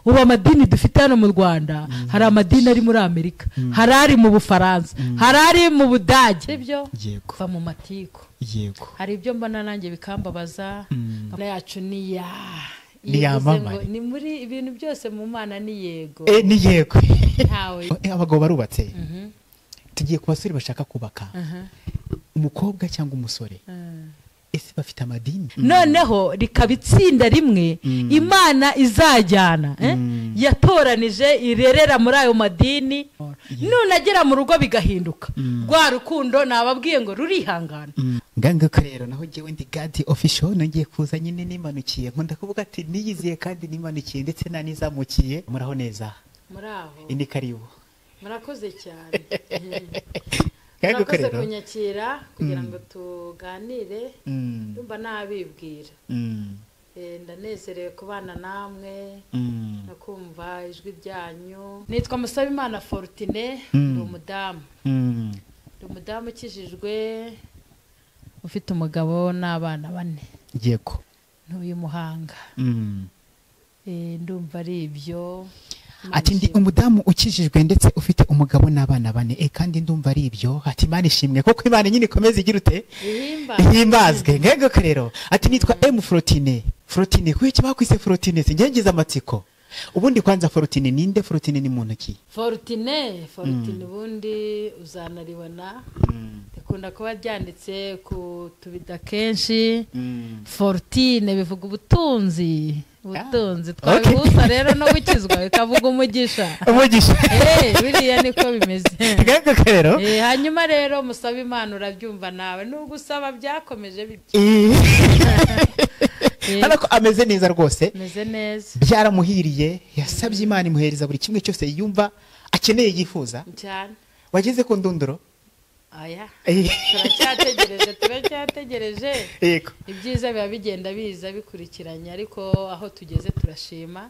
Ubu amadini dufite hano mu Rwanda, hari amadini ari muri Amerika, hari ari mu Bufaransa, hari ari mu Budage. Ibyo kuva mu matiko. Yego. Hari ibyo mbona nanjye bikambabaza. Yacu ni ya ni yamamare. Ni muri ibintu byose mu Mana ni yego. Ni yego. Abagabo barubatse. Tugiye ku basore bashaka kubaka. Umukobwa cyangwa umusore. Ese bafite amadini? Noneho rikaba itsinda rimwe Imana izajyana, yatoranije irerera muri ayo madini. Nunagera mu rugo bigahinduka. Rwa rukundo nababwiye ngo rurihangana. Nganga rero naho ngewe ndi God official nongeye kuza nyine nimanukiye. Nkunda kuvuga ati niyiziye kandi nimanukiye ndetse nanizamukiye. Muraho neza. Muraho. Indi karibu. Murakoze cyane. Murakoze kunyakira kugira ngo tuganire. Ndumva nabibwira. Ndanezerewe kubana namwe no kumva ijwi ryanyu. Nitwa Musabimana Fortune, ndi umudamu. Ndi umudamu ukijijwe, ufite umugabo n'abana bane. Yego. Ntuye Muhanga. Ndumva ari ibyo. Ati ndi umudamu ukijijwe ndetse ufite umugabo n'abana bane, kandi ndumva ari ibyo. Ati Imana ishimwe kuko Imana nyine ikomeze igira ute ihimbazwe. Ngego rero ati nitwa M Fortune. Fortune kuki bakwise Fortune? Singengiza amatsiko. Ubundi kwanza Fortune ninde? Fortune ni muntu ki? Fortune ubundi uzanaribona. Ikunda kuba ryanditse ku tubida kenshi. Fortune bivuga ubutunzi. Ubutunzi twabihuza rero no gukizwa bikavuga umugisha. Umugisha. Biriya niko bimeze. Ngego rero. Hanyuma rero musaba Imana urabyumva nawe nubwo usaba byakomeje bityo. Ariko ameze neza rwose. Ameze neza. Byaramuhiriye, yasabye Imana imuhereza buri kimwe cyose yumva akeneye yifuza. Cyane. Wageze ku ndunduro? Aya. Turacyategereje. Yego. Ibyiza biba bigenda biza bikurikiranye, ariko aho tugeze turashima.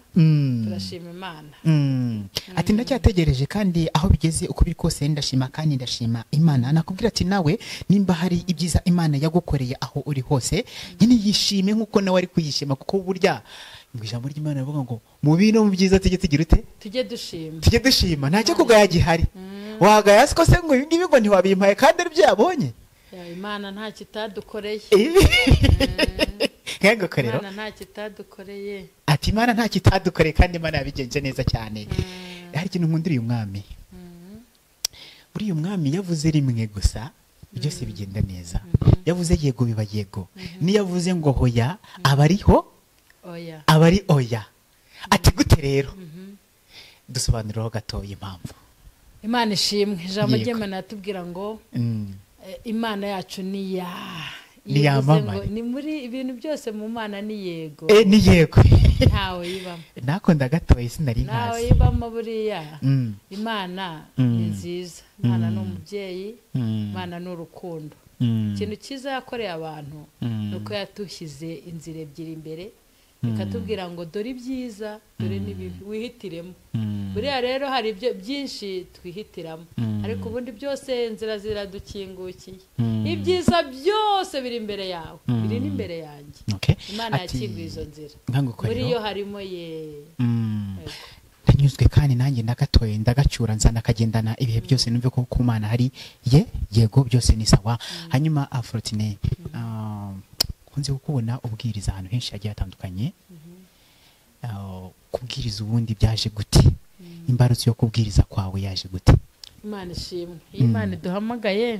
Turashima Imana. Ati ndacyategereje kandi aho bigeze uko biri kose ndashima kandi ndashima Imana. Nakubwira ati nawe nimba hari ibyiza Imana yagukoreye aho uri hose, nyine yishime nkuko nawe ari kuyishima, kuko burya mu ijambo ry'Imana rivuga ngo mu bintu mu byiza tujye tugira ute? Tujye dushima. Tujye dushima. Ntacyo kugaya gihari. Wagaya siko se ngo ibi ngibi ngo ntiwabimpaye kandi ari byo yabonye. Imana nta kitadukoreye. Ngego rero. Imana nta kitadukoreye. Ati Imana nta kitadukoreye kandi Imana yabigenje neza cyane. Hari ikintu nkundira uyu mwami. Buri uyu mwami yavuze rimwe gusa byose bigenda neza. Yavuze yego biba yego. Niyo yavuze ngo hoya abariho oya. Abari oya. Ati gute rero? Dusobanuriraho gatoya impamvu. Imana ishimwe. Ijambo ry'Imana yatubwira ngo Imana yacu ni ya ni yamamare. Ni muri ibintu byose mu Mana ni yego. Ni yego. Ntawe yibamo. Nakunda gatoya sinari nkazi. Ntawe yibamo buriya. Imana ni nziza. Imana ni umubyeyi. Imana ni urukundo. Ikintu cyiza yakoreye abantu nuko yatushyize inzira ebyiri imbere. Ikatubwira ngo dore ibyiza dore n'ibibi wihitiremo. Buriya rero hari ibyo byinshi twihitiramo, ariko ubundi byose inzira ziradukingukiye. Ibyiza byose biri imbere yawe, biri n'imbere yanjye. Imana yakinguye izo nzira. Muri yo harimo ye. Ndanyuzwe kandi nanjye ndagatoye ndagacyura nzana kagendana ibihe byose numve ko ku Mana hari ye yego byose ni sawa. Hanyuma Fortune, nkunze kukubona ubwiriza ahantu henshi hagiye hatandukanye. Kubwiriza ubundi byaje gute? Imbarutso yo kubwiriza kwawe yaje gute? Imana ishimwe. Imana iduhamagaye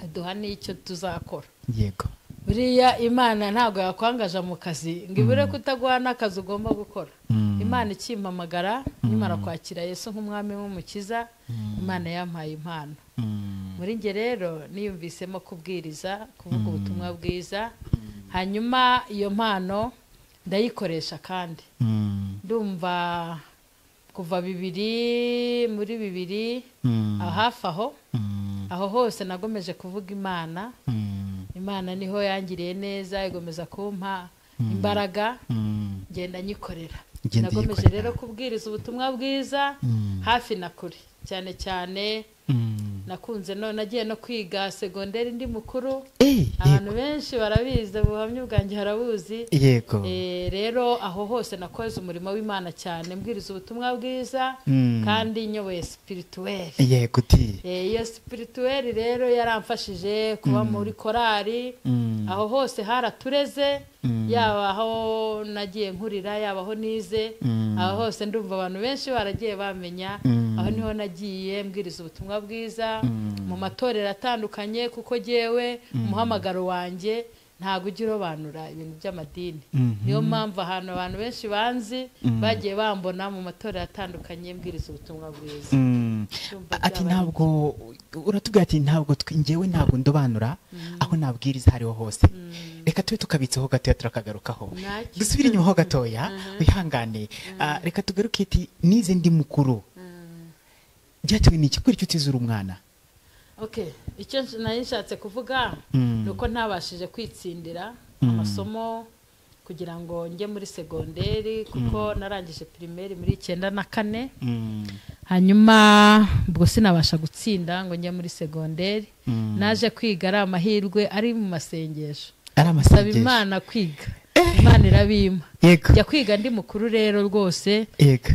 aduha n'icyo tuzakora. Yego. Buriya Imana ntabwo yakwangaje mu kazi ngo ibure kutaguha n'akazi ugomba gukora. Imana ikimpamagara nimara kwakira Yesu nk'umwami w'umukiza, Imana yampaye impano. Muri nge rero niyumvisemo kubwiriza, kuvuga ubutumwa bwiza. Hanyuma iyo mpano ndayikoresha kandi ndumva kuva bibiri muri bibiri hafi aho aho hose nagomeje kuvuga Imana. Imana niho yangiriye neza igomeza kumpa imbaraga ngenda nyikorera. Nagomeje rero kubwiriza ubutumwa bwiza hafi na kure, cyane cyane Nakunze no nagiye no kwiga segonderi ndi mukuru. Abantu benshi barabizi, ubuhamya bwanjye harabuzi. Yego. Rero aho hose nakoze umurimo w'Imana cyane, mbwiriza ubutumwa bwiza kandi nyoboye spirituel. Yego ti. Iyo spirituel rero yaramfashije kuba muri korari. Aho hose haratureze, yaba aho nagiye nkurira, yaba aho nize, aho hose ndumva abantu benshi baragiye bamenya. Aho niho nagiye mbwiriza ubutumwa bwiza mu matorero atandukanye, kuko jewe umuhamagaro wanjye ntago ujya urobanura ibintu by'amadini. Niyo mpamvu ahantu abantu benshi banzi bagiye bambona mu matorero atandukanye mbwiriza ubutumwa bwiza. Ati ntabwo uratubwira ati ntabwo njyewe ntabwo ndobanura aho nabwiriza hariho hose. Reka tube tukabitseho gatoya turakagarukaho. Dusubire inyuma ho gatoya, wihangane. Reka tugaruke ati nize ndi mukuru. Byatewe n'iki kuri icyo utizura umwana? Okay, icyo nari nshatse kuvuga nuko ntabashije kwitsindira amasomo kugira ngo njye muri segonderi, kuko narangije primaire muri 94. Hanyuma ubwo sinabasha gutsinda ngo njye muri segonderi. Naje kwiga ari amahirwe, ari mu masengesho. Ari amasengesho. Imana kwiga. Imana irabima. Njya kwiga ndi mukuru rero rwose.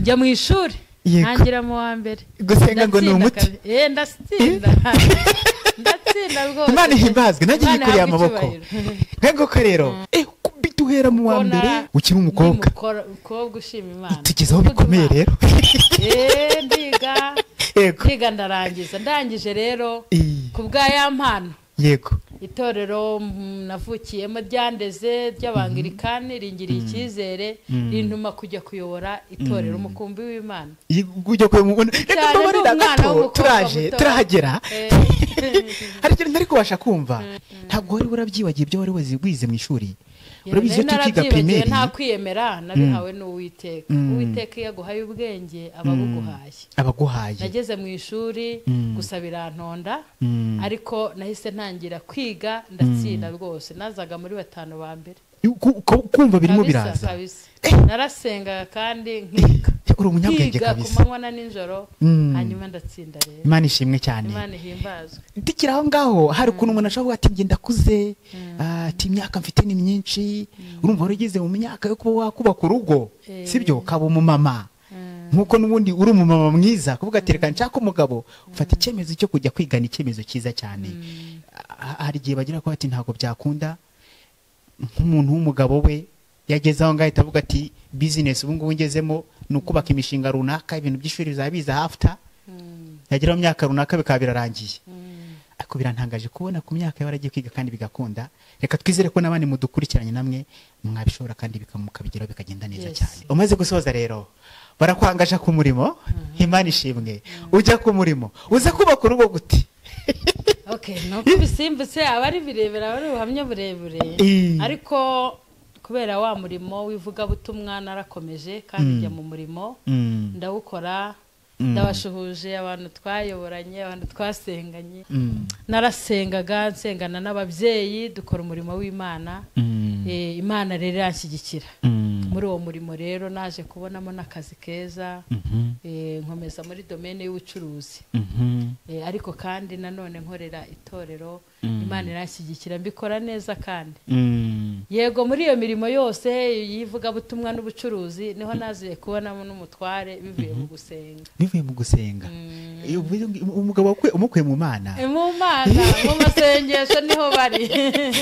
Njya mu ishuri. Ntangira mu wa mbere. Gusenga ngo ni umuti. Ndatsinda. Ndatsinda rwose. Imana ihimbazwe, nanjye yikoreye amaboko. Ngango rero. Kubituhera mu wa mbere ukiri umukobwa. Umukobwa ushima Imana. Tugezeho bikomeye rero. Ndiga. Ndiga ndarangiza. Ndangije rero kubwa ya mpano. Yego. Itorero navukiyemo ryandeze ry'Abangirikani ringiriye icyizere rintuma kujya kuyobora itorero umukumbi w'Imana. Ujya kuyobora. Reka mbabarira gato, turaje turahagera. Hari ikintu ntari kubasha kumva. Ntabwo wari warabyibagiye ibyo wari wize mu ishuri. Urabizi iyo tukiga primaire nta kwiyemera, nabihawe n'Uwiteka. Uwiteka iyo aguhaye ubwenge aba abuguhaye. Abaguhaye. Nageze mu ishuri gusa birantonda, ariko nahise ntangira kwiga ndatsinda rwose. Nazaga muri 5 ba mbere. Kumva birimo biraza. Narasengaga kandi nkiga. Uri umunyabwenge kabisa. Ku manywa na nijoro, hanyuma ndatsinda rero. Imana ishimwe cyane. Imana ihimbazwe. Ndikira aho ngaho hari ukuntu umuntu ashobora ati nge ndakuze, ati imyaka mfite ni myinshi, urumva warugeze mu myaka yo kuba wakubaka urugo, sibyo, ukaba umumama. Nkuko nubundi uri umumama mwiza, kuvuga ati reka nshaka umugabo, ufata icyemezo cyo kujya kwigana, icyemezo cyiza cyane. Hari igihe bagira ko ati ntabwo byakunda, nk'umuntu w'umugabo we yageze aho ngaho avuga ati business ubu ngubu ngezemo ni ukubaka imishinga runaka, ibintu by'ishuri bizabiza after yagera mu myaka runaka bikaba birarangiye. Ariko birantangaje kubona ku myaka yaragiye kwiga kandi bigakunda. Reka twizere ko n'abandi mudukurikiranye namwe mwabishobora kandi bikamukabigeraho bikagenda neza cyane. Umaze gusoza rero barakwangaje ku murimo, Imana ishimwe. Ujya ku murimo uza kubaka urugo gute? Okay, nuko bisimbutse abari birebera abari ubuhamya burebure, ariko kubera wa murimo wivuga butumwa narakomeje kandi njya mu murimo ndawukora. Ndabashuhuje abantu twayoboranye, abantu twasenganye. Narasengaga nsengana n'ababyeyi dukora umurimo w'Imana. Imana rero iranshyigikira muri uwo murimo. Rero naje kubonamo n'akazi keza, nkomeza muri domaine y'ubucuruzi, ariko kandi nanone nkorera itorero. Imana iranshyigikira mbikora neza kandi. Yego, muri iyo mirimo yose yivuga butumwa n'ubucuruzi niho naziye kubonamo n'umutware bivuye mu gusenga. Bivuye mu gusenga. Umugabo umukuye mu Mana. Mu Mana, mu masengesho niho bari.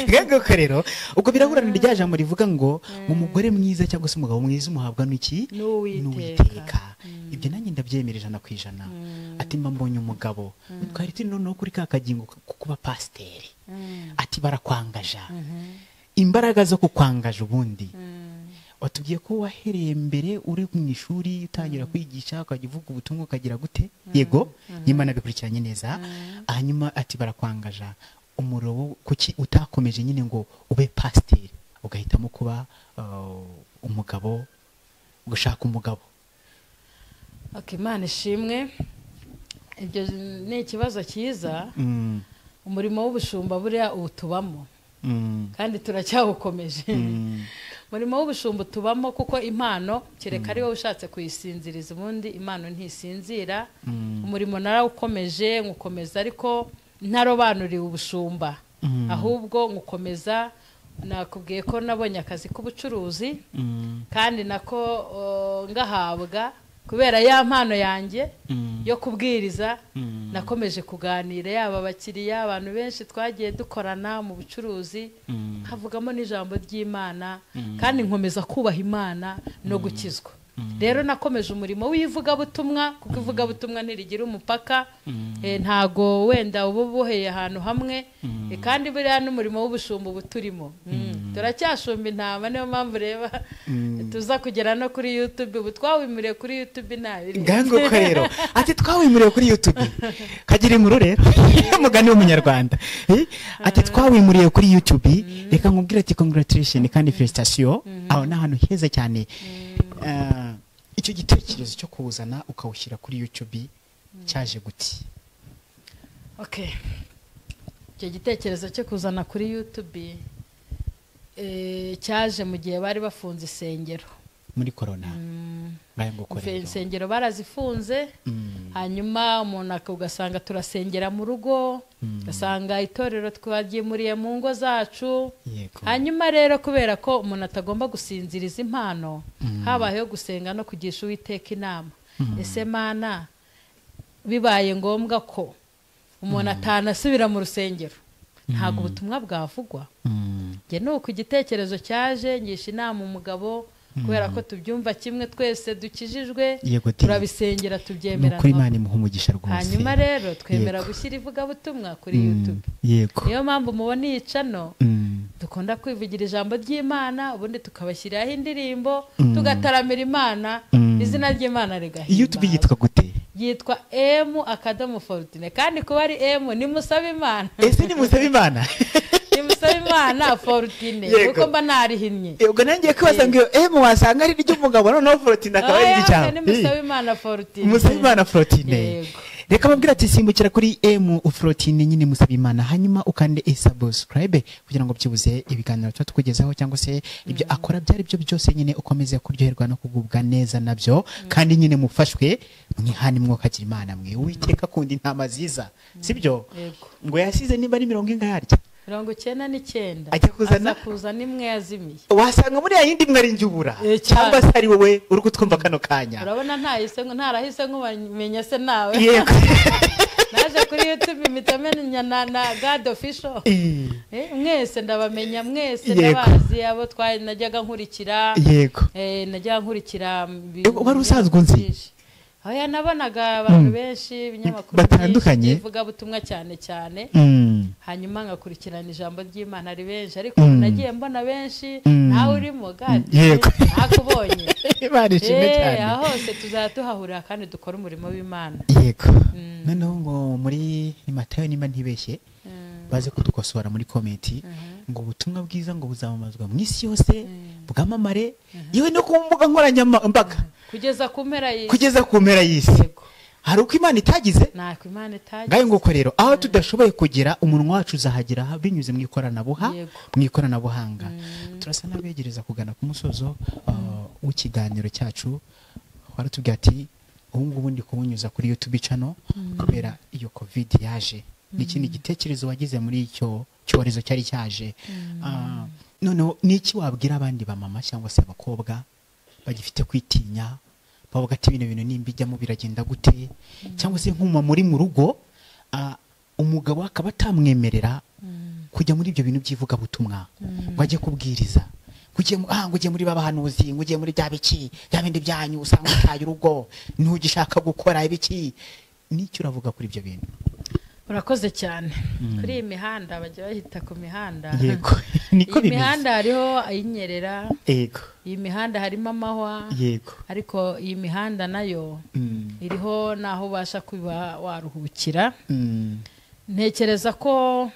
Ngango rero ubwo birahurana rya jambo rivuga ngo umugore mwiza cyangwa se umugabo mwiza umuhabwa n'iki? N'Uwiteka. Ibyo nanjye ndabyemera 100%. Ati mba mbonye umugabo twari turi noneho kuri ka kagingo kuba pasiteri. Ati barakwangaja. Imbaraga zo kukwangaja ubundi. Watubwiye ko wahereye mbere uri mu ishuri utangira kwigisha ukajya uvuga ubutumwa ukagira gute? Yego, Imana bikurikiranye neza. Hanyuma ati barakwangaja umurobo, kuki utakomeje nyine ngo ube pasiteri ugahitamo kuba umugabo, gushaka umugabo? Okay, Imana ishimwe. Ibyo ni ikibazo cyiza. Umurimo w'ubushumba buriya ubutubamo kandi turacyawukomeje. Umurimo w'ubushumba tubamo kuko impano kereka ari wowe ushatse kuyisinziriza, ubundi impano ntisinzira. Umurimo narawukomeje nkukomeza, ariko ntarobanuriwe ubushumba, ahubwo nkukomeza. Nakubwiye ko nabonye akazi k'ubucuruzi kandi nako ngahabwa kubera ya mpano yanjye yo kubwiriza. Nakomeje kuganira yaba abakiriya, abantu benshi twagiye dukorana mu bucuruzi, havugamo n'ijambo ry'Imana, kandi nkomeza kubaha Imana no gukizwa. Rero nakomeje umurimo w'ivugabutumwa, kuko ivugabutumwa ntirigira umupaka, ntago wenda uba uboheye ahantu hamwe, kandi buriya n'umurimo w'ubushumba uba turimo. Turacyashumba intama, niyo mpamvu reba tuza kugera no kuri YouTube. Ubu twawimuriye kuri YouTube ntabiri ngango rero ati twawimuriye kuri YouTube kagira inkuru rero mugani w'umunyarwanda ati twawimuriye kuri YouTube. Reka nkubwire ati congratulations kandi felicitation, aho ni ahantu heza cyane. Icyo gitekerezo cyo kuwuzana ukawushyira kuri YouTube cyaje guti? Okay, icyo gitekerezo cyo kuzana kuri YouTube cyaje mu gihe bari bafunze isengero muri corona. Insengero barazifunze, hanyuma umuntu ugasanga turasengera mu rugo, ugasanga itorero twaryimuriye mu ngo zacu. Hanyuma rero kubera ko umuntu atagomba gusinziriza impano, habayeho gusenga no kugisha Uwiteka inama. Ese Mana, bibaye ngombwa ko umuntu atanasubira mu rusengero, ntabwo ubutumwa bwavugwa. Njye nuko igitekerezo cyaje, ngisha inama umugabo, kubera ko tubyumva kimwe twese dukijijwe, turabisengera tubyemera. Kuri Imana imuha umugisha rwose. Hanyuma rero twemera gushyira ivugabutumwa kuri YouTube. Niyo mpamvu mubona iyi channel dukunda kwivugira ijambo ry'Imana, ubundi tukabashyiraho indirimbo, tugataramira Imana, izina ry'Imana rigahimba. YouTube yitwa gute? Yitwa M akadomo Fortune, kandi kuba ari M ni Musabe Imana. Ese ni Musabe Imana? Ni Musabe Imana Fortune, kuko mba narihinnye. Ubwo nangiye kwibaza ngo M wasanga ari ry'umugabo noneho Fortune akaba ari ry'icyaha. Ni Musabe Imana Fortune. Musabe Imana Fortune. Reka mubwira ati simbukira kuri M Fortune nyine Musabe Imana, hanyuma ukande subscribe kugira ngo byibuze ibiganiro tuba tukugezaho cyangwa se ibyo akora byari byo byose nyine ukomeze kuryoherwa no kugubwa neza nabyo, kandi nyine mufashwe mwihane mwokagira Imana mwe. Uwiteka akunda intama ziza, sibyo? Ngo yasize niba ari 90 yarya 99 ajya kuzana kuzana imwe yazimiye, wasanga muri yindi imwe ari njubura cyangwa se ari wowe uri kutwumva kano kanya. Urabona ntahise ngo ntarahise nkubamenya se nawe. Naje kuri YouTube mitamenya na God official. Mwese ndabamenya, mwese ndabazi abo twari najyaga nkurikira. Najyaga nkurikira. Wari usanzwe unzi? Oya, nabonaga abantu benshi ibinyamakuru batandukanye bivuga butumwa cyane cyane, hanyuma ngakurikirana ijambo ry'Imana ari benshi, ariko nagiye mbona benshi nawe urimo God nakubonye. Imana ishimwe cyane. Aho hose tuzatuhahurira kandi dukora umurimo w'Imana. Yego. Noneho ngo muri Matayo nimba ntibeshye baze kudukosora muri comment ngo ubutumwa bwiza ngo buzamamazwa mu isi yose bwamamare yewe no ku mbuga nkoranyambaga kugeza ku mpera y'isi. Kugeza ku mpera y'isi. Hari uko Imana itagize? Nako Imana itagize. Ngayo nguko rero aho tudashoboye kugera umunwa wacu uzahagera binyuze mu mu ikoranabuhanga. Turasa n'abegereza kugana ku musozo w'ikiganiro cyacu. Waratubwiye ati ubu ngubu ndi kubunyuza kuri YouTube channel kubera iyo COVID yaje. N'ikindi gitekerezo wagize muri icyo cyorezo cyari cyaje. Noneho niki wabwira abandi bamama cyangwa se abakobwa bagifite kwitinya, bavuga ati bino bintu nimbijyamo biragenda gute, cyangwa se nk'uma muri mu rugo umugabo akaba atamwemerera kujya muri ibyo bintu by'ivugabutumwa ngo ajye kubwiriza, ngo ugiye muri babahanuzi, ngo ugiye muri bya biki bya bindi byanyu usanga utaye urugo ntugishaka gukora ibiki. N'icyo uravuga kuri ibyo bintu? Urakoze cyane. Kuri iyi mihanda bajya bahita ku mihanda. Yego. Niko bimeze. Imihanda hariho ayinyerera. Yego. Iyi mihanda harimo amahwa. Yego. Ariko iyi mihanda nayo iriho naho ubasha kuba waruhukira. Ntekereza ko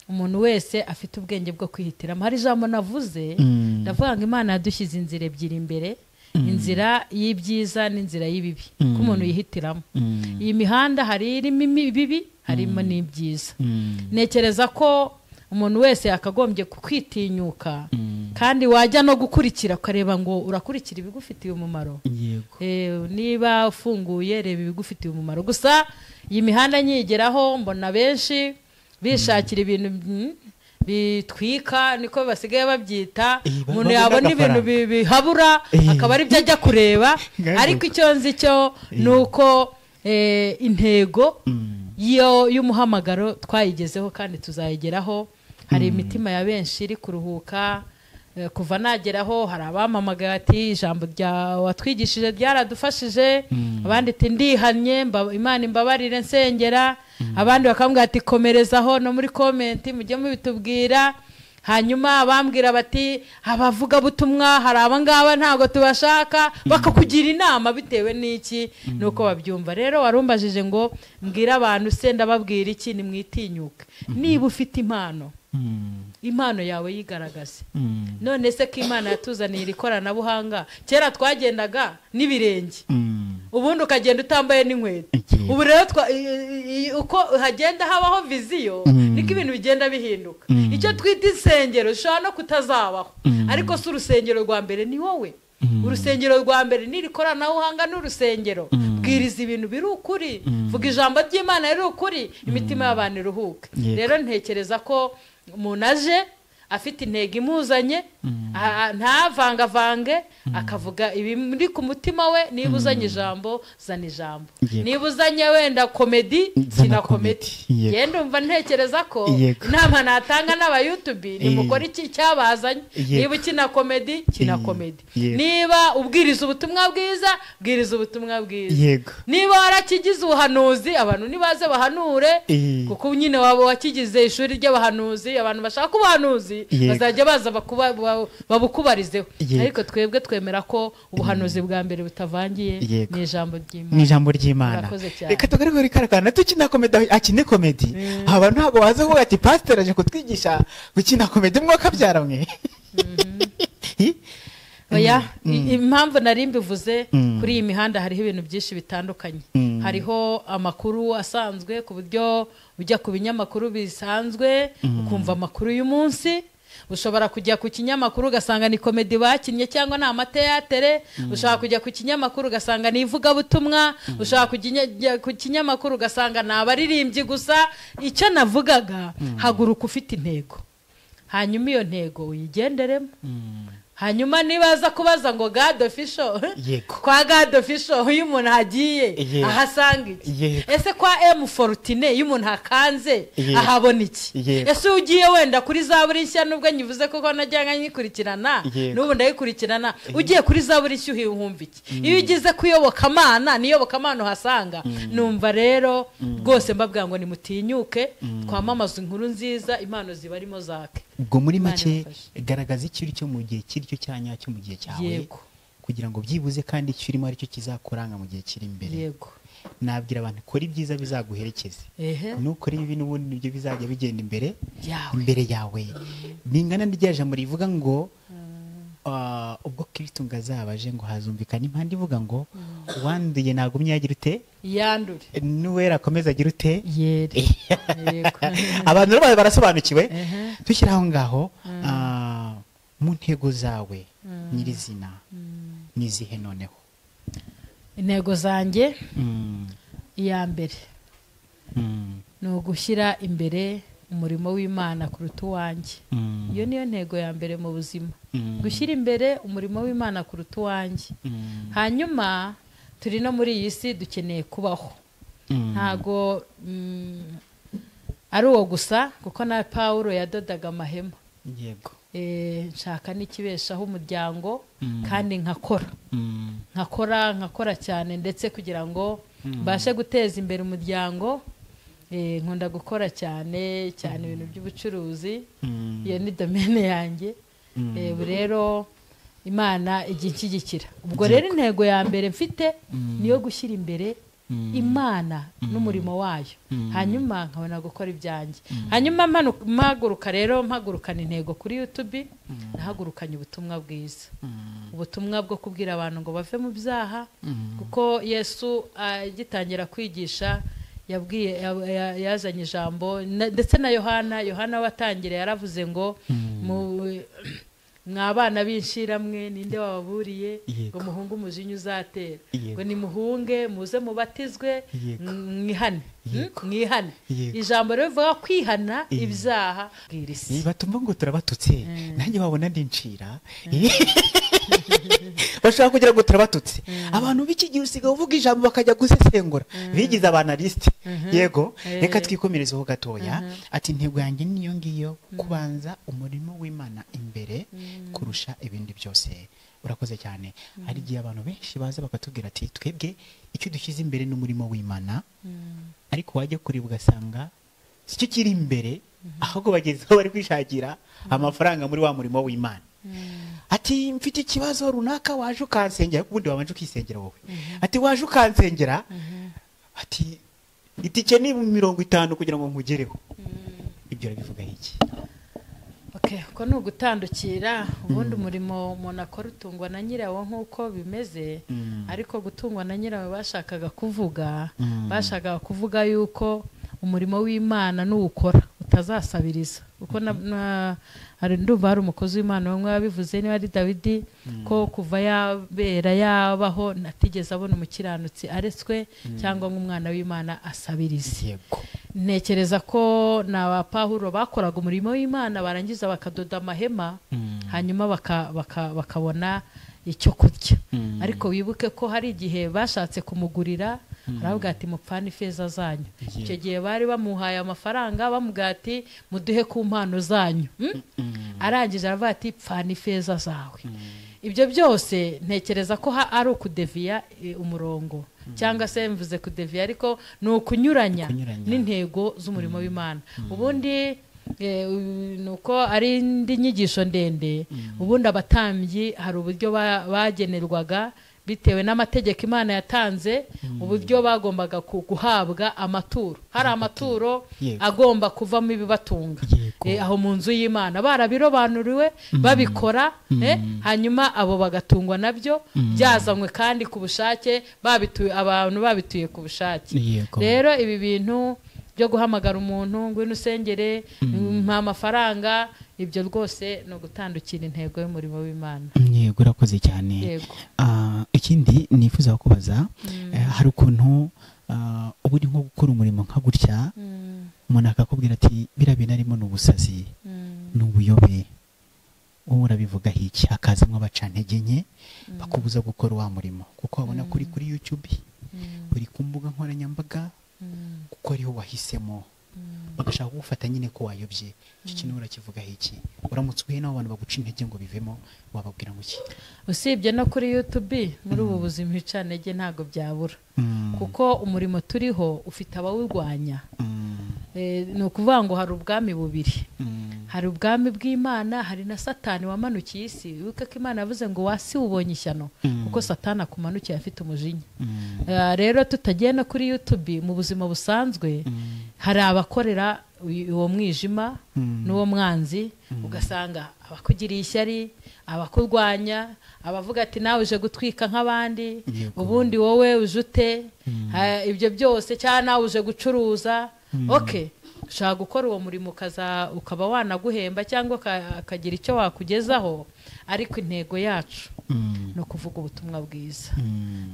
umuntu wese afite ubwenge bwo kwihitiramo. Hari ijambo navuze, ndavuga ngo Imana yadushyize inzira ebyiri imbere, inzira y'ibyiza n'inzira y'ibibi, ko umuntu yihitiramo. Iyi mihanda hari irimo ibibi, harimo n'ibyiza. Ntekereza ko umuntu wese yakagombye kwitinyuka Kandi wajya no gukurikira ukareba ngo urakurikira ibigufitiye umumaro. Yego. Niba ufunguye reba ibigufitiye umumaro. Gusa iyi mihanda nyigeraho mbona benshi bishakira ibintu bitwika, niko basigaye babyita. Umuntu yabona ibintu bihabura akaba ari byo ajya kureba. Ariko icyo nzi cyo nuko intego y'umuhamagaro twayigezeho kandi tuzayigeraho. Hari imitima ya benshi iri kuruhuka. Kuva nageraho hari abamamagaye ati ijambo rya watwigishije ryaradufashije, abandi ati ndihannye Imana imbabarire nsengera, abandi bakambwira ati komerezaho no muri comment mujye mubitubwira. Hanyuma abambwira bati abavuga butumwa hari abangaba ntago tubashaka, bakakugira inama bitewe n'iki nuko babyumva. Rero warumbajije ngo mbwira abantu se ndababwira iki, nimwitinyuke. Niba ufite impano, impano yawe yigaragaze. None se ko Imana yatuzaniye ikoranabuhanga, kera twagendaga n'ibirenge, ubundi ukagenda utambaye n'inkweto. Ubu rero uko hagenda habaho viziyo niko ibintu bigenda bihinduka. Icyo twita insengero zishobora no kutazabaho, ariko si urusengero rwa mbere ni wowe. Urusengero rwa mbere ni ikoranabuhanga n'urusengero. Bwiriza ibintu biri ukuri, vuga ijambo ry'Imana riri ukuri, imitima y'abantu iruhuke. Rero ntekereza ko umuntu aje afite intego imuzanye, ntavangavange, akavuga ibiri ku mutima we. Niba uzanye ijambo zana ijambo, niba uzanye wenda komedi kina komedi. Yenda umva ntekereza ko inama natanga n'aba YouTube nimukora iki cyabazanye. Niba ukina komedi kina komedi, niba ubwiriza ubutumwa bwiza bwiriza ubutumwa bwiza, niba warakigize ubuhanuzi abantu nibaze bahanure, kuko nyine waba wakigize ishuri ry'abahanuzi, abantu bashaka ubuhanuzi bazajya baza babukubarizeho. Ariko twebwe twemera ko ubuhanuzi bwa mbere butavangiye ni ijambo ry'Imana. Ni ijambo ry'Imana. Reka tugaruke karakana tukina komedi, akine komedi. Abantu ntabwo baza kuvuga ati pastor aje kutwigisha gukina komedi mwakabyara mwe. Oya, impamvu nari mbivuze kuri iyi mihanda hariho ibintu byinshi bitandukanye. Hariho amakuru asanzwe ku buryo ujya ku binyamakuru bisanzwe ukumva amakuru y'umunsi. Ushobora kujya ku kinyamakuru ugasanga ni komedi bakinnye cyangwa ni amateatere, ushobora kujya ku kinyamakuru ugasanga ni ivugabutumwa, ushobora kujya ku kinyamakuru ugasanga ni abaririmbyi gusa. Icyo navugaga, haguruka ufite intego, hanyuma iyo ntego uyigenderemo. Hanyuma nibaza kubaza ngo God official, kwa God official uyu umuntu agiye ahasanga iki? Ese kwa M Fortune iyo umuntu akanze ahabona iki? Ese ugiye wenda kuri Zaburi nshya, nubwo nyivuze koko najyanga nyikurikirana n'ubu ndayikurikirana, ugiye kuri Zaburi nshya uhumva iki? Iyo ugize kuyoboka Imana niyoboka Imana uhasanga. Numva rero rwose mbabwira ngo nimutinyuke twamamaza inkuru nziza, impano zibarimo zake. Ubwo muri make garagaza icyo cyo mu gihe kiryo cyanyacyo mu gihe cyawe, kugira ngo byibuze kandi icyo urimo aricyo kizakuranga mu gihe kiri imbere. Yego. Nabwira abantu kora ibyiza bizaguherekeze, nukora ibi n'ubundi nibyo bizajya bigenda imbere imbere yawe. Bingana n'irya jambo rivuga ngo ubwo Kristo ngazabaje ngo hazumvikana impande ivuga ngo wanduye nagumye yagira ute yandure, nuwera akomeza agira ute yere. Abantu rero barasobanukiwe. Dushyira aho ngaho mu ntego zawe nyirizina nizihe noneho? Intego zanjye iya mbere ni ugushyira imbere umurimo w'Imana kuruta uwanjye. Iyo niyo ntego ya mbere mu buzima, gushyira imbere umurimo w'Imana kuruta uwanjye. Hanyuma turi no muri iyi si dukeneye kubaho, ntago ari uwo gusa, kuko na Paulo yadodaga amahema. Yego. Nshaka n'ikibeshaho umuryango kandi nkakora nkakora cyane, ndetse kugira ngo mbashe guteza imbere umuryango. Nkunda gukora cyane cyane ibintu by'ubucuruzi, iyo ni domaine yanjye. Rero Imana ijya inshyigikira. Ubwo rero intego ya mbere mfite niyo gushyira imbere Imana n'umurimo wayo, hanyuma nkabona gukora ibyanjye. Hanyuma mpaguruka rero mpagurukana intego kuri YouTube, nahagurukanye ubutumwa bwiza, ubutumwa bwo kubwira abantu ngo bave mu byaha, kuko Yesu agitangira kwigisha yabwiye yazanye ijambo, ndetse na Yohana watangira yaravuze ngo Mwabana b'inshiramwe ninde wababuriye ngo muhunge umujinya uzatera, ngo nimuhunge muze mubatizwe mwihane, mwihane. Ijambo rero rivuga kwihana ibyaha bw'irisi. Batumva ngo turabatutse, nanjye wabona ndi ncira. Bashaka kugira ngo turabatutse. Abantu b'iki gihe usiga uvuga ijambo bakajya gusesengura, bigize abanaliste. Yego, reka twikomerezeho gatoya. Ati intego yanjye niyo ngiyo, kubanza umurimo w'Imana imbere kurusha ibindi byose. Urakoze cyane. Hari igihe abantu benshi baza bakatubwira ati twebwe icyo dushyize imbere n'umurimo w'Imana, ariko wajya kureba ugasanga sicyo kiri imbere, ahubwo bagezeho bari kwishakira amafaranga muri wa murimo w'Imana. Ati mfite ikibazo runaka, waje ukansengera, ubundi wabanje ukisengera wowe. Ati waje ukansengera, ati itike ni 50 kugira ngo nkugereho. Ibyo urabivuga iki? Okay, ko ni ugutandukira. Ubundi umurimo umuntu akora utungwa na nyirawo nk'uko bimeze, ariko gutungwa na nyirawo bashakaga kuvuga yuko umurimo w'Imana n'uwukora utazasabiriza. Uko hari ndumva hari umukozi w'Imana umwe wabivuze, niba ari Dawidi, ko kuva yabera yabaho natigeze abona umukiranutsi aretswe cyangwa nk'umwana w'Imana asabirize. Ntekereza ko na Pawulo bakoraga umurimo w'Imana barangiza bakadoda amahema, hanyuma bakabona icyo kurya. Ariko wibuke ko hari igihe bashatse kumugurira, aravuga ati mupfane ifeza zanyu. Icyo gihe bari bamuhaye amafaranga, bamubwira ati muduhe ku mpano zanyu. Arangije aravuga ati pfana ifeza zawe. Ibyo byose ntekereza ko ari ukudeviya umurongo, cyangwa se mvuze kudeviya ariko ni ukunyuranya n'intego z'umurimo w'Imana. Ubundi nuko ari indi nyigisho ndende. Ubundi abatambyi hari uburyo bagenerwaga bitewe n'amategeko Imana yatanze, uburyo bagombaga guhabwa amaturo. Hari amaturo agomba kuvamo ibibatunga aho mu nzu y'Imana, barabirobanuriwe babikora, hanyuma abo bagatungwa nabyo byazanywe kandi ku bushake, babituye abantu babituye ku bushake. Rero ibi bintu byo guhamagara umuntu ngwino usengere mpa amafaranga, ibyo rwose no gutandukira intego y'umurimo w'Imana. Yego, urakoze cyane. Ikindi nifuza kubaza, hari ukuntu ubu uri nko gukora umurimo nka gutya, umuntu akakubwira ati biriya bintu arimo ni ubusazi, ni ubuyobe, wowe urabivuga iki? Hakazamo abacantege nke bakubuza gukora wa murimo, kuko wabona kuri YouTube, uri ku mbuga nkoranyambaga, kuko ariho wahisemo, bagashaka kugufata nyine ko wayobye. Icyo kintu urakivuga iki? Uramutse uhuye n'abo bantu baguca intege ngo bivemo, wababwira ngo iki? Usibye no kuri YouTube, muri ubu buzima ibicantege ntabwo byabura, kuko umurimo turiho ufite abawurwanya. Ni ukuvuga ngo hari ubwami bubiri, hari ubwami bw'Imana, hari na Satani wamanukiye isi. Wibuke ko Imana yavuze ngo wasi ubonye ishyano, kuko Satani akumanukiye afite umujinya. Rero tutagiye no kuri YouTube, mu buzima busanzwe hari abakorera uwo mwijima n'uwo mwanzi, ugasanga abakugiriye ishyari, abakurwanya, abavuga ati nawe uje gutwika nk'abandi, ubundi wowe uje ute, ibyo byose, cyangwa nawe uje gucuruza. Okay, ushaka gukora uwo murimo ukaba wanaguhemba cyangwa akagira icyo wakugezaho, ariko intego yacu no kuvuga ubutumwa bwiza.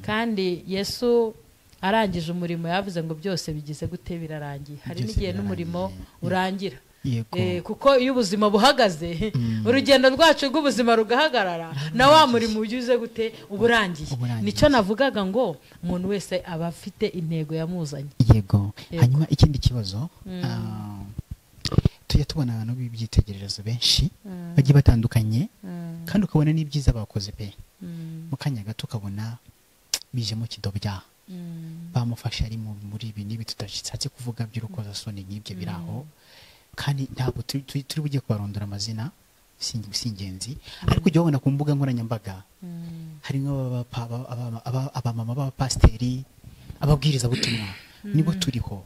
Kandi Yesu arangije umurimo yavuze ngo byose bigize gute birarangiye. Hari n'igihe n'umurimo urangira. Kuko iyo ubuzima buhagaze, urugendo rwacu rw'ubuzima rugahagarara, na wa murimo ugize gute uburangiye. Nicyo navugaga ngo umuntu wese aba afite intego yamuzanye. Yego. Hanyuma ikindi kibazo, tujya tubona abantu b'ibyitegererezo benshi bagiye batandukanye, kandi ukabona n'ibyiza bakoze pe, mu kanya gato ukabona bijemo kidobya, bamufasha ari muri ibi n'ibi tutashatse kuvuga by'urukozasoni nk'ibyo biraho, kandi ntabwo turi bujye kubarondora amazina, si ingenzi. Ariko ujya ubona ku mbuga nkoranyambaga hari abamama b'abapasiteri, ababwirizabutumwa, nibo turiho.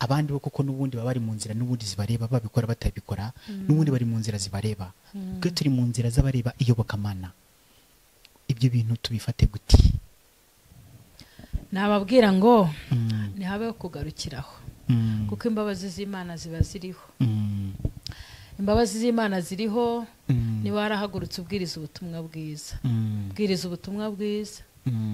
Abandi bo kuko n'ubundi baba bari mu nzira n'ubundi zibareba, babikora batabikora, n'ubundi bari mu nzira zibareba. Twe turi mu nzira z'abareba iyobokamana. Ibyo bintu tubifate guti? Nababwira ngo ntihabeho kugarukiraho, kuko imbabazi z'Imana ziba ziriho. Imbabazi z'Imana ziriho, Niba warahagurutse ubwiriza ubutumwa bwiza, bwiriza ubutumwa bwiza,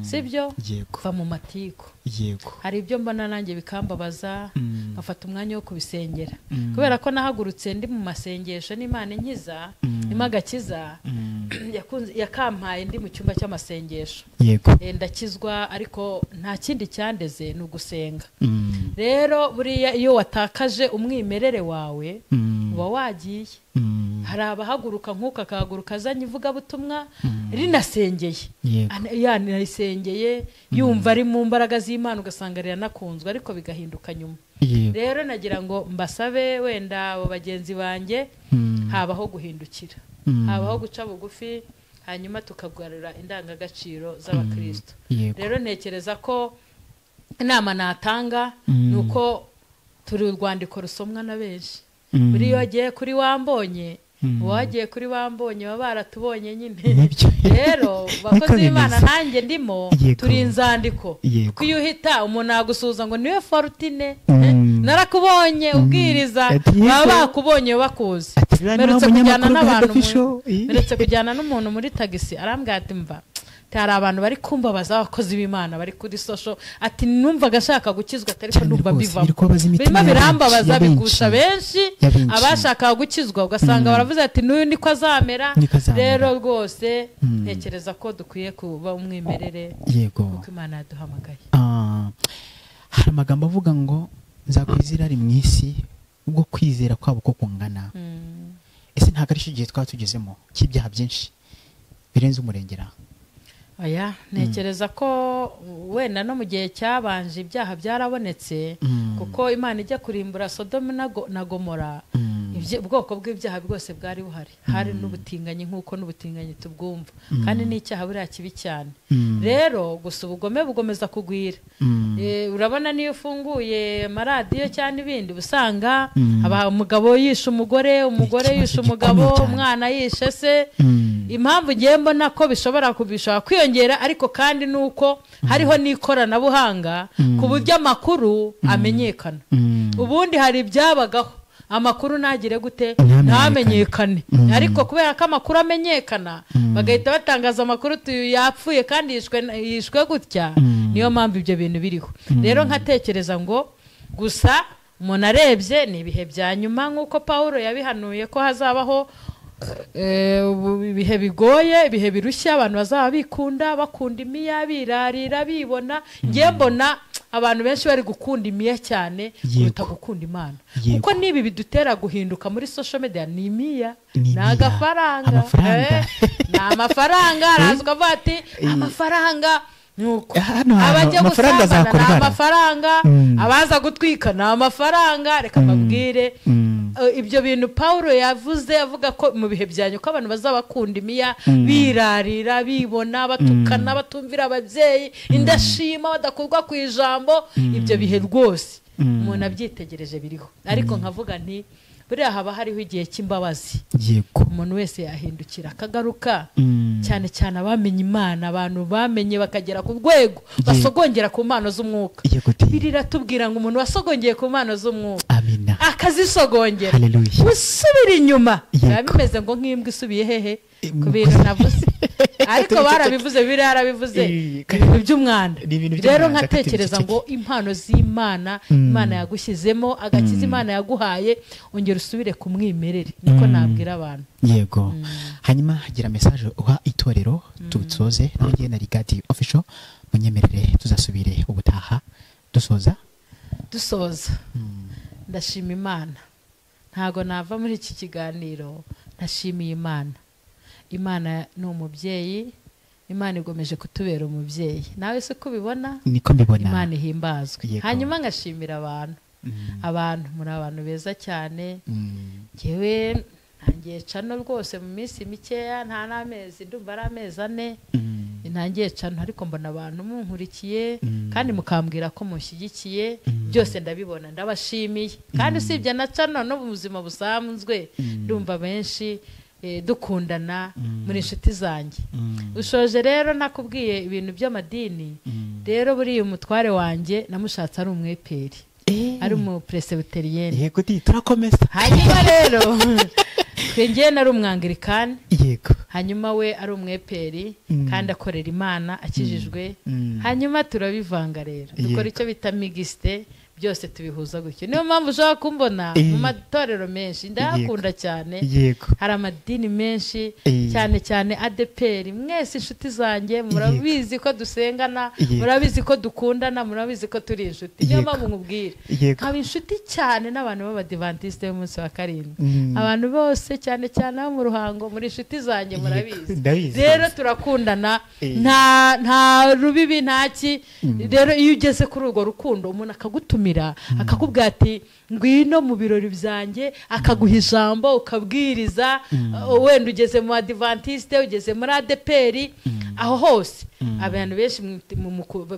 sibyo? Va mu matiko. Yego. Hari ibyo mbona nanjye bikambabaza, nkafata umwanya wo kubisengera, kubera ko nahagurutse ndi mu masengesho n'Imana inkiza, imagakiza yakampaye ndi mu cyumba cy'amasengesho. Yego. Ndakizwa, ariko nta kindi cyandeze ni ugusenga. Rero buriya iyo watakaje umwimerere wawe uba wagiye. Hari abahaguruka nk'uko akahaguruka azanye ivugabutumwa rinasengeye, yanayisengeye yumva ari mu mbaraga z'Imana, ugasanga riranakunzwe, ariko bigahinduka nyuma. Rero nagira ngo mbasabe wenda abo bagenzi banjye, habaho guhindukira, habaho guca bugufi, hanyuma tukagarura indangagaciro z'abakristo. Rero ntekereza ko inama natanga ni uko turi urwandiko rusomwa na benshi. Buri iyo wagiye kuri wambonye, wagiye kuri wambonye baba baratubonye nyine. Rero bakozi b'Imana nanjye ndimo, turi inzandiko. Kuko iyo uhita umuntu agusuhuza ngo niwe Fortune, narakubonye ubwiriza, baba bakubonye bakuzi. Mperutse kujyana n'umuntu muri tagisi, arambwira ati mva hari abantu bari kumbabaza abakozi b'Imana bari kuri social, ati numvaga ashaka gukizwa ariko ndumva bivamo, birimo birambabaza bigusha benshi abashaka gukizwa, ugasanga baravuze ati n'uyu niko azamera. Rero rwose ntekereza ko dukwiye kuba umwimerere. Yego. Kuko Imana yaduhamagaye. Hari amagambo avuga ngo nzakwizera ari mu isi ubwo kwizera kwabo ko kungana. Ese ntabwo ari cyo gihe twaba tugezemo cy'ibyaha byinshi birenze umurengera? Oya, ntekereza ko wenda no mu gihe cyabanje ibyaha byarabonetse, kuko Imana ijya kurimbura Sodoma na Gomora, ubwoko bw'ibyaha bwose bwari buhari. Hari n'ubutinganyi nk'uko n'ubutinganyi tubwumva, kandi n'icyaha buriya kibi cyane. Rero gusa ubugome bugomeza kugwira. Urabona niyo ufunguye amaradiyo cyane ibindi, usanga umugabo yishe umugore, umugore yishe umugabo, umwana yishe se. Impamvu ngiye mbona ko bishobora kwiyongera, ariko kandi nuko hariho n'ikoranabuhanga ku buryo amakuru amenyekana. Ubundi hari ibyabagaho amakuru ntagire gute, ntamenyekane, ariko kubera ko amakuru amenyekana bagahita batangaza amakuru yapfuye kandi yishwe gutya. Niyo mpamvu ibyo bintu biriho. Rero nkatekereza ngo gusa umuntu arebye ni ibihe bya nyuma, nk'uko Pawulo yabihanuye ko hazabaho ibihe bigoye, ibihe birushya, abantu bazaba bikunda, bakunda imiya, birarira, bibona. Ngiye mbona abantu benshi bari gukunda imiya cyane kuruta gukunda Imana, kuko nibi bidutera guhinduka muri social media ni imiya, ni agafaranga, ni amafaranga. Araza ukavuga ati amafaranga nuko abajya gusambana ni amafaranga, abaza gutwika ni amafaranga. Reka mbabwire ibyo bintu Paulo yavuze, avuga ko mu bihe byanyu ko abantu bazabakunda imiya, birarira, bibona, batukana, batumvira ababyeyi, indashima, badakurwa ku ijambo. Ibyo bihe rwose umuntu abyitegereje biriho. Ariko nkavuga nti buriya haba hariho igihe cy'imbabazi. Yego. Umuntu wese yahindukira akagaruka, cyane cyane abamenye Imana, abantu bamenye bakagera ku rwego basogongera ku mpano z'umwuka. Birira tubwira ngo umuntu wasogongeye ku mpano z'umwuka, amina, akazisogongera, usubira inyuma biba bimeze ngo nk'imbwa isubiye hehe ku bintu navuze. Ariko barabivuze, biriya yarabivuze, ibintu by'umwanda. Rero nkatekereza ngo impano z'Imana, Imana yagushyizemo agakiza, Imana yaguhaye, ongera usubire ku mwimerere. Niko nabwira abantu. Yego. Hanyuma hagira message uha itorero tusoze, nanjye na Rigadi Official munyemerere tuzasubire ubutaha dusoza. Ndashima Imana. Ntago nava muri iki kiganiro ntashimiye Imana. Imana ni umubyeyi, Imana igomeje kutubera umubyeyi. Nawe se kubibona? Niko mbibona. Imana ihimbazwe. Hanyuma ngashimira abantu. Abantu muri abantu beza cyane. Ngewe ntangiye cano rwose mu minsi mikeya, nta n'amezi, ndumva ari amezi 4. Ntangiye cano, ariko mbona abantu munkurikiye kandi mukambwira ko mushyigikiye, byose ndabibona, ndabashimiye. Kandi usibye na cano no mu buzima busanzwe ndumva benshi dukundana muri inshuti zanjye. Ushoje rero nakubwiye ibintu by'amadini. Rero buriya umutware wanjye namushatse ari umweperi, ari umupresbyterienne. Yego, turakomeza. Hanyuma rero Twengeye nari umwangilikani. Yego. Hanyuma we ari umweperi kandi akorera Imana akijijwe. Hanyuma turabivanga rero. Dukora icyo bita mixte, byose tubihuza gutyo. Niyo mpamvu ushobora kumbona mu matorero menshi, ndayakunda cyane. Yego. Hari amadini menshi cyane cyane ADPR. Mwese inshuti zanjye murabizi ko dusengana, murabizi ko dukundana, murabizi ko turi inshuti. Niyo mpamvu nkubwira nkaba inshuti cyane n'abantu b'abadivantiste b'umunsi wa karindwi. Abantu bose cyane cyane abo mu Ruhango muri inshuti zanjye murabizi. Rero turakundana, nta rubibi ntaki. Rero iyo ugeze kuri urwo rukundo umuntu akagutumira akakubwira ati ngwino mu birori byanjye, akaguha ijambo ukabwiriza, wenda ugeze mu Adventiste, ugeze muri ADPR, aho hose abantu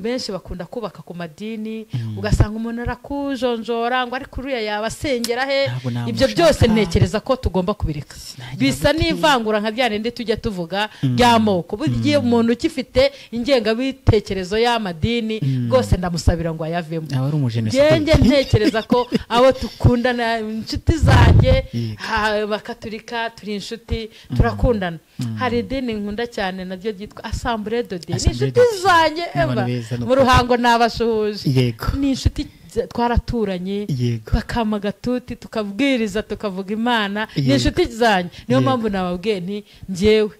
benshi bakunda kubaka ku madini, ugasanga umuntu arakujonjora ngo ariko uriya yabasengera he. Ibyo byose ntekereza ko tugomba kubireka, bisa n'ivangura nka bya ninde tujya tuvuga by'amoko. Burya umuntu ukifite ingengabitekerezo y'amadini rwose ndamusabira ngo ayavemo. Njye ntekereza ko abo tukundana, inshuti zanjye bakaturika, turi inshuti, turakundana. Hari idini nkunda cyane naryo ryitwa Assemblée de Dieu. Ni inshuti zanjye mu Ruhango nabashuhuje, ni inshuti twaraturanye, bakama gatuti tukabwiriza tukavuga Imana, ni inshuti zanjye. Niyo mpamvu nababwiye nti njyewe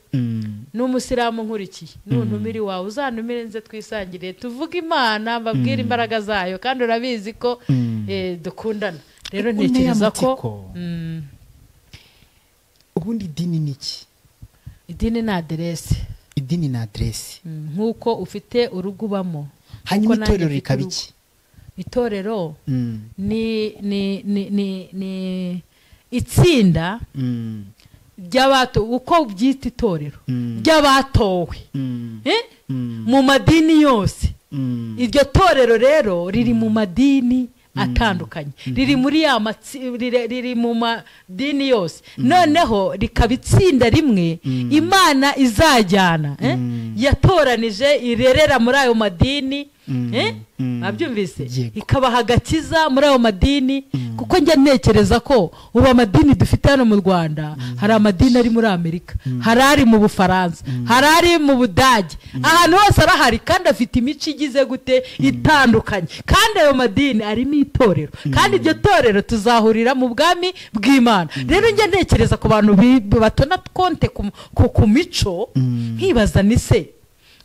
n'umusilamu nkurikiye, nuntumire wawe uzantumire nze twisangire tuvuge Imana, mbabwire imbaraga zayo, kandi urabizi ko dukundana. Rero ntekereza ko ubundi idini ni iki? Idini ni aderese. Idini ni aderese. Nk'uko ufite urugo ubamo. Hanyuma itorero rikaba iki? Itorero ni ni ni ni ni itsinda ry'abato, uko byita itorero ry'abatowe mu madini yose. Iryo torero rero riri mu madini atandukanye, riri muri ya riri mu madini yose, noneho rikaba itsinda rimwe Imana izajyana yatoranije irerera muri ayo madini. Abyumvise, ikabaha agakiza muri ayo madini. Kuko njya ntekereza ko ubu amadini dufite hano mu Rwanda, hari amadini ari muri Amerika, hari ari mu Bufaransa, hari ari mu Budage, ahantu hose arahari, kandi afite imico igize gute itandukanye, kandi ayo madini arimo itorero, kandi iryo torero tuzahurira mu bwami bw'Imana. Rero njya ntekereza ku bantu batona konte ku mico, nkibaza ni se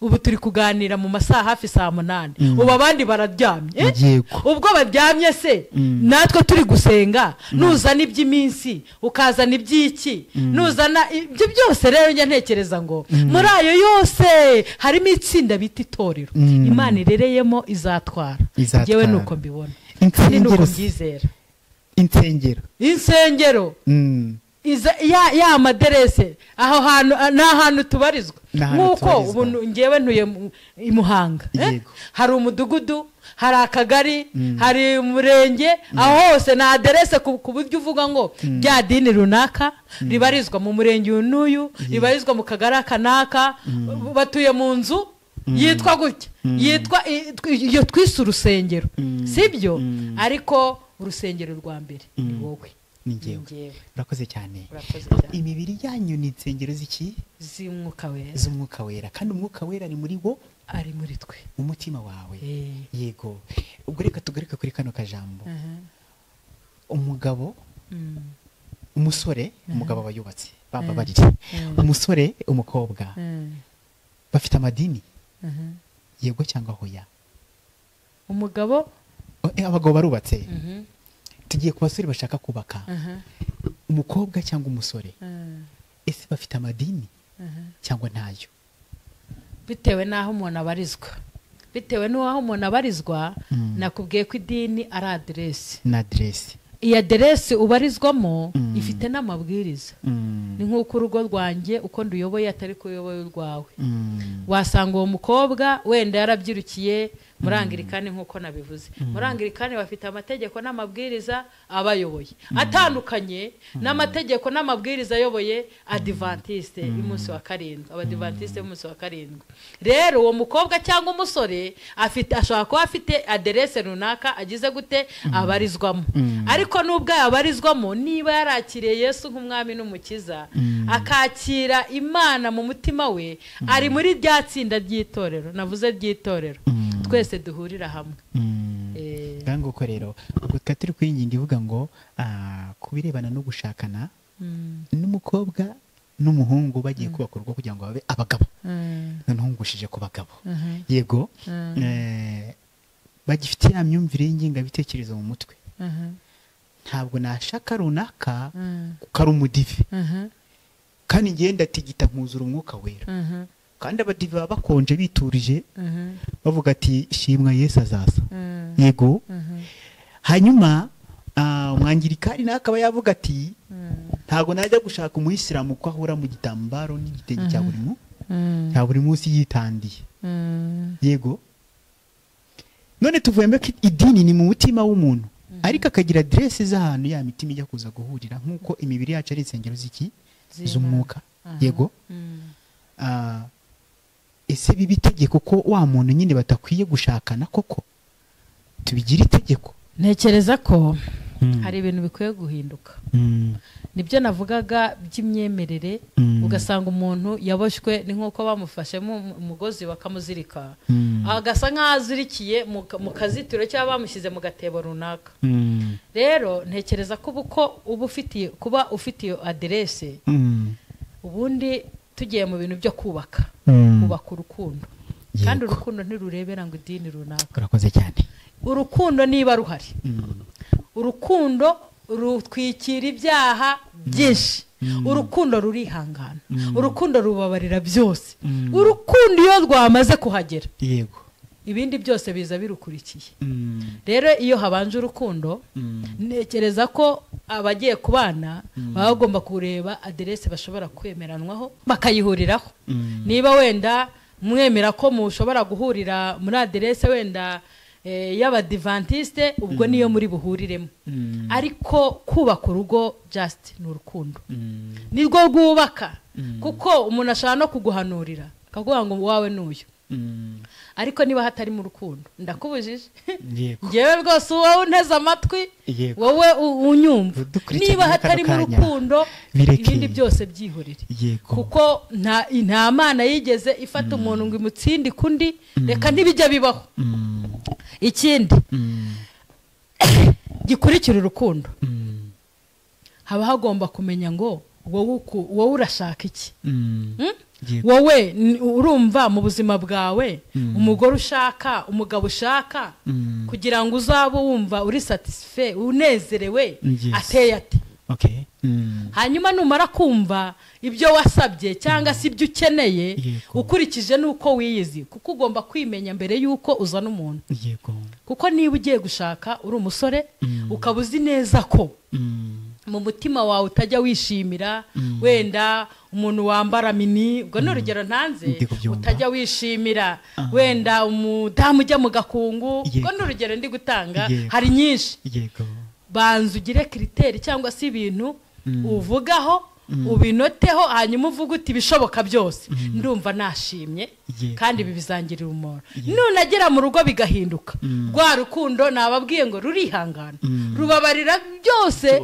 ubu turi kuganira mu masaha hafi saa 8, ubu abandi bararyamye. Ubwo baryamye se natwe turi gusenga, nuzana iby'iminsi ukazana iby'iki, nuzana ibyo byose. Rero njya ntekereza ngo muri ayo yose harimo itsinda bita itorero Imana irereyemo izatwara. Njyewe nuko mbibona kandi nuko mbyizera. Insengero ya maderese, aho hantu ni ahantu tubarizwa. Nk'uko ubu ngewe ntuye i Muhanga, hari umudugudu, hari akagari, hari umurenge, aho hose ni aderese ku buryo uvuga ngo rya dini runaka ribarizwa mu murenge uyu n'uyu, ribarizwa mu kagari aka n'aka, batuye mu nzu yitwa gutya, yitwa iyo twise urusengero, sibyo? Ariko urusengero rwa mbere ni wowe. Ni urakoze cyane. Imibiri yanyu ni insengero ziki? Z'umwuka wera. Z'umwuka wera. Kandi umwuka wera ni muri wo, ari muri twe, umutima wawe. Yego. Ubwo reka tugaruke kuri kano kajambo. Umugabo, umusore, umugabo abayubatse baba barire, umusore, umukobwa bafite amadini, yego cyangwa hoya? Umugabo, abagabo barubatse. Tugiye ku basore bashaka kubaka, umukobwa cyangwa umusore, ese bafite amadini cyangwa ntayo? Bitewe n'aho umuntu abarizwa. Bitewe n'aho umuntu abarizwa, nakubwiye ko idini ari aderese. Ni aderese. Iyi aderese ubarizwamo ifite n'amabwiriza. Ni nk'uko urugo rwanjye uko nduyoboye atari ko uyoboye urwawe. Wasanga uwo mukobwa wenda yarabyirukiye Muri Anglikani, nk'uko nabivuze, muri Anglikani bafite amategeko n'amabwiriza abayoboye atandukanye n'amategeko n'amabwiriza ayoboye Adventiste y'umunsi wa karindwi, Abadivantiste b'umunsi wa karindwi. Rero uwo mukobwa cyangwa umusore afite, ashobora kuba afite aderese runaka agize gute abarizwamo, ariko nubwo yabarizwamo, niba yarakiriye Yesu nk'umwami n'umukiza, akakira Imana mu mutima we, ari muri rya tsinda ry'itorero navuze, ry'itorero twese duhurira hamwe. Nguko rero, ubwo twari turi kwinginga ivuga ngo ku birebana no gushakana n'umukobwa n'umuhungu bagiye kubaka urugo kugira ngo babe abagabo, noneho ngushije ku bagabo, yego, bagifite ya myumvire y'ingengabitekerezo mu mutwe, ntabwo nashaka runaka kuko ari umudive, kandi ngenda tigita nkuzura umwuka wera, kandi abadive baba bakonje biturije bavuga ati shimwa Yesu azaza, yego. Hanyuma umwangirikani nawe akaba yavuga ati ntabwo najya gushaka umuyisilamu kuko ahora mu gitambaro n'igitenge cya buri cya buri munsi yitandiye, yego. None tuvuyemo ko idini ni mu mutima w'umuntu, ariko akagira aderese z'ahantu ya mitima ijya kuza guhurira, nk'uko imibiri yacu ari insengero z'iki z'umwuka, yego. Ese biba itegeko ko wa muntu nyine batakwiye gushakana koko? Tubigira itegeko? Ntekereza ko hari ibintu bikwiye guhinduka. Nibyo navugaga by'imyemerere, ugasanga umuntu yaboshywe ni nk'uko bamufashemo umugozi bakamuzirika, agasa nk'aho azirikiye mu kazitiro cyangwa bamushyize mu gatebo runaka. Rero ntekereza ko uko uba ufitiye, kuba ufite iyo aderese, ubundi tugiye mu bintu byo kubaka, kubaka urukundo, kandi urukundo ntirurebera ngo idini runaka. Urakoze cyane. Urukundo niba ruhari, urukundo rutwikira ibyaha byinshi, urukundo rurihangana, urukundo rubabarira byose. Urukundo iyo rwamaze kuhagera, yego, ibindi byose biza birukurikiye. Rero iyo habanje urukundo, ntekereza ko abagiye kubana baba bagomba kureba aderese bashobora kwemeranwaho bakayihuriraho. Niba wenda mwemera ko mushobora guhurira muri aderese wenda y'Abadivantiste, ubwo niyo muri buhuriremo. Ariko kubaka urugo just ni urukundo, nirwo rwubaka, kuko umuntu ashobora no kuguhanurira akaguha ngo wawe n'uyu, ariko niba hatarimo urukundo ndakubujije. Ngewe rwose wowe unteze amatwi, wowe unyumva, niba hatarimo urukundo ibindi byose byihorere, kuko nta Mana yigeze ifata umuntu ngo imutsinde kundi, reka ntibijya bibaho. Ikindi gikurikira urukundo, haba hagomba kumenya ngo wowe urashaka iki, wowe urumva mu buzima bwawe umugore ushaka, umugabo ushaka, kugira ngo uzabe wumva uri satisfait, unezerewe, ateye ate. Hanyuma numara kumva ibyo wasabye cyangwa se ibyo ukeneye ukurikije nuko wiyizi, kuko ugomba kwimenya mbere yuko uzana umuntu. Kuko niba ugiye gushaka uri umusore, ukaba uzi neza ko mu mutima wawe utajya wishimira wenda umuntu wambara mini, ubwo ni urugero ntanze, utajya wishimira wenda umudamu ujya mu gakungu, ubwo ni urugero ndi gutanga, hari nyinshi. Banza ugire kiriteri cyangwa se ibintu uvugaho, ubinoteho, hanyuma uvuge uti ibishoboka byose ndumva nashimye, kandi ibi bizangirira umumaro. Nunagera mu rugo bigahinduka, rwa rukundo nababwiye ngo rurihangana, rubabarira byose,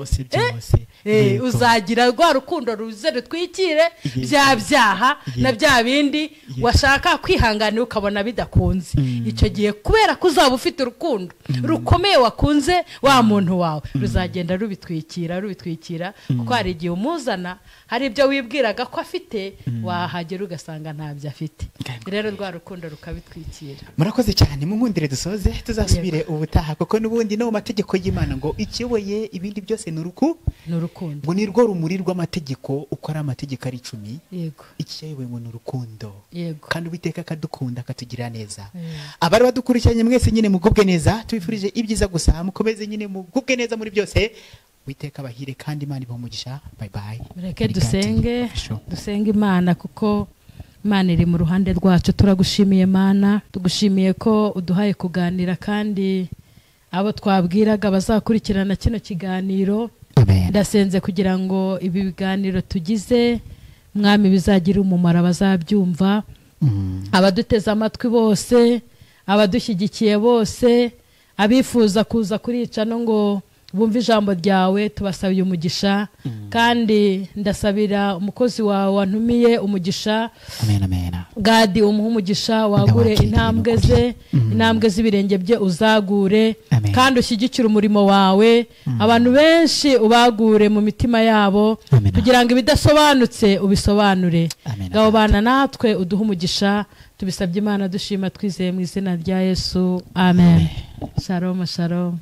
uzagira rwa rukundo ruze rutwikire bya byaha na bya bindi washaka kwihanganira ukabona bidakunze. Icyo gihe kubera ko uzaba ufite urukundo rukomeye wakunze wa muntu wawe, ruzagenda rubitwikira rubitwikira, kuko hari igihe umuzana hari ibyo wibwiraga ko afite, wahagera ugasanga ntabyo afite. Rero rwa rukundo rukabitwikira. Murakoze cyane, munkundire dusoze, tuzasubire ubutaha, kuko n'ubundi no mu mategeko y'Imana ngo ikiyoboye ibindi byose ni urukundo, ngo ni rwo rumuri rw'amategeko, uko ari amategeko ari 10, yego, ikiyoboye ngo ni urukundo, yego, kandi Uwiteka akadukunda akatugira neza. Abari badukurikiranye mwese nyine mugubwe neza, tubifurije ibyiza gusa, mukomeze nyine mugubwe neza muri byose. Uwiteka abahire kandi Imana ibahe umugisha. Bye bye. Mureke dusenge, dusenge Imana, kuko Imana iri mu ruhande rwacu. Turagushimiye Mana, tugushimiye ko uduhaye kuganira, kandi abo twabwiraga bazakurikirana kino kiganiro. Ndasenze kugira ngo ibi biganiro tugize Mwami bizagira umumaro abazabyumva, abaduteze amatwi bose, abadushyigikiye bose, abifuza kuza kurica no ngo bumve ijambo ryawe, tubasabiye umugisha. Kandi ndasabira umukozi wawe wantumiye umugisha. Amen, amen. Gadi umuhe umugisha, wagure intambwe ze, intambwe z'ibirenge bye uzagure, kandi ushyigikire umurimo wawe. Abantu benshi ubagure mu mitima yabo, kugira ngo ibidasobanutse ubisobanure. Ngabo bana natwe uduhe umugisha, tubisabye Imana dushima twizeye mu izina rya Yesu. Amen. Shalom, shalom.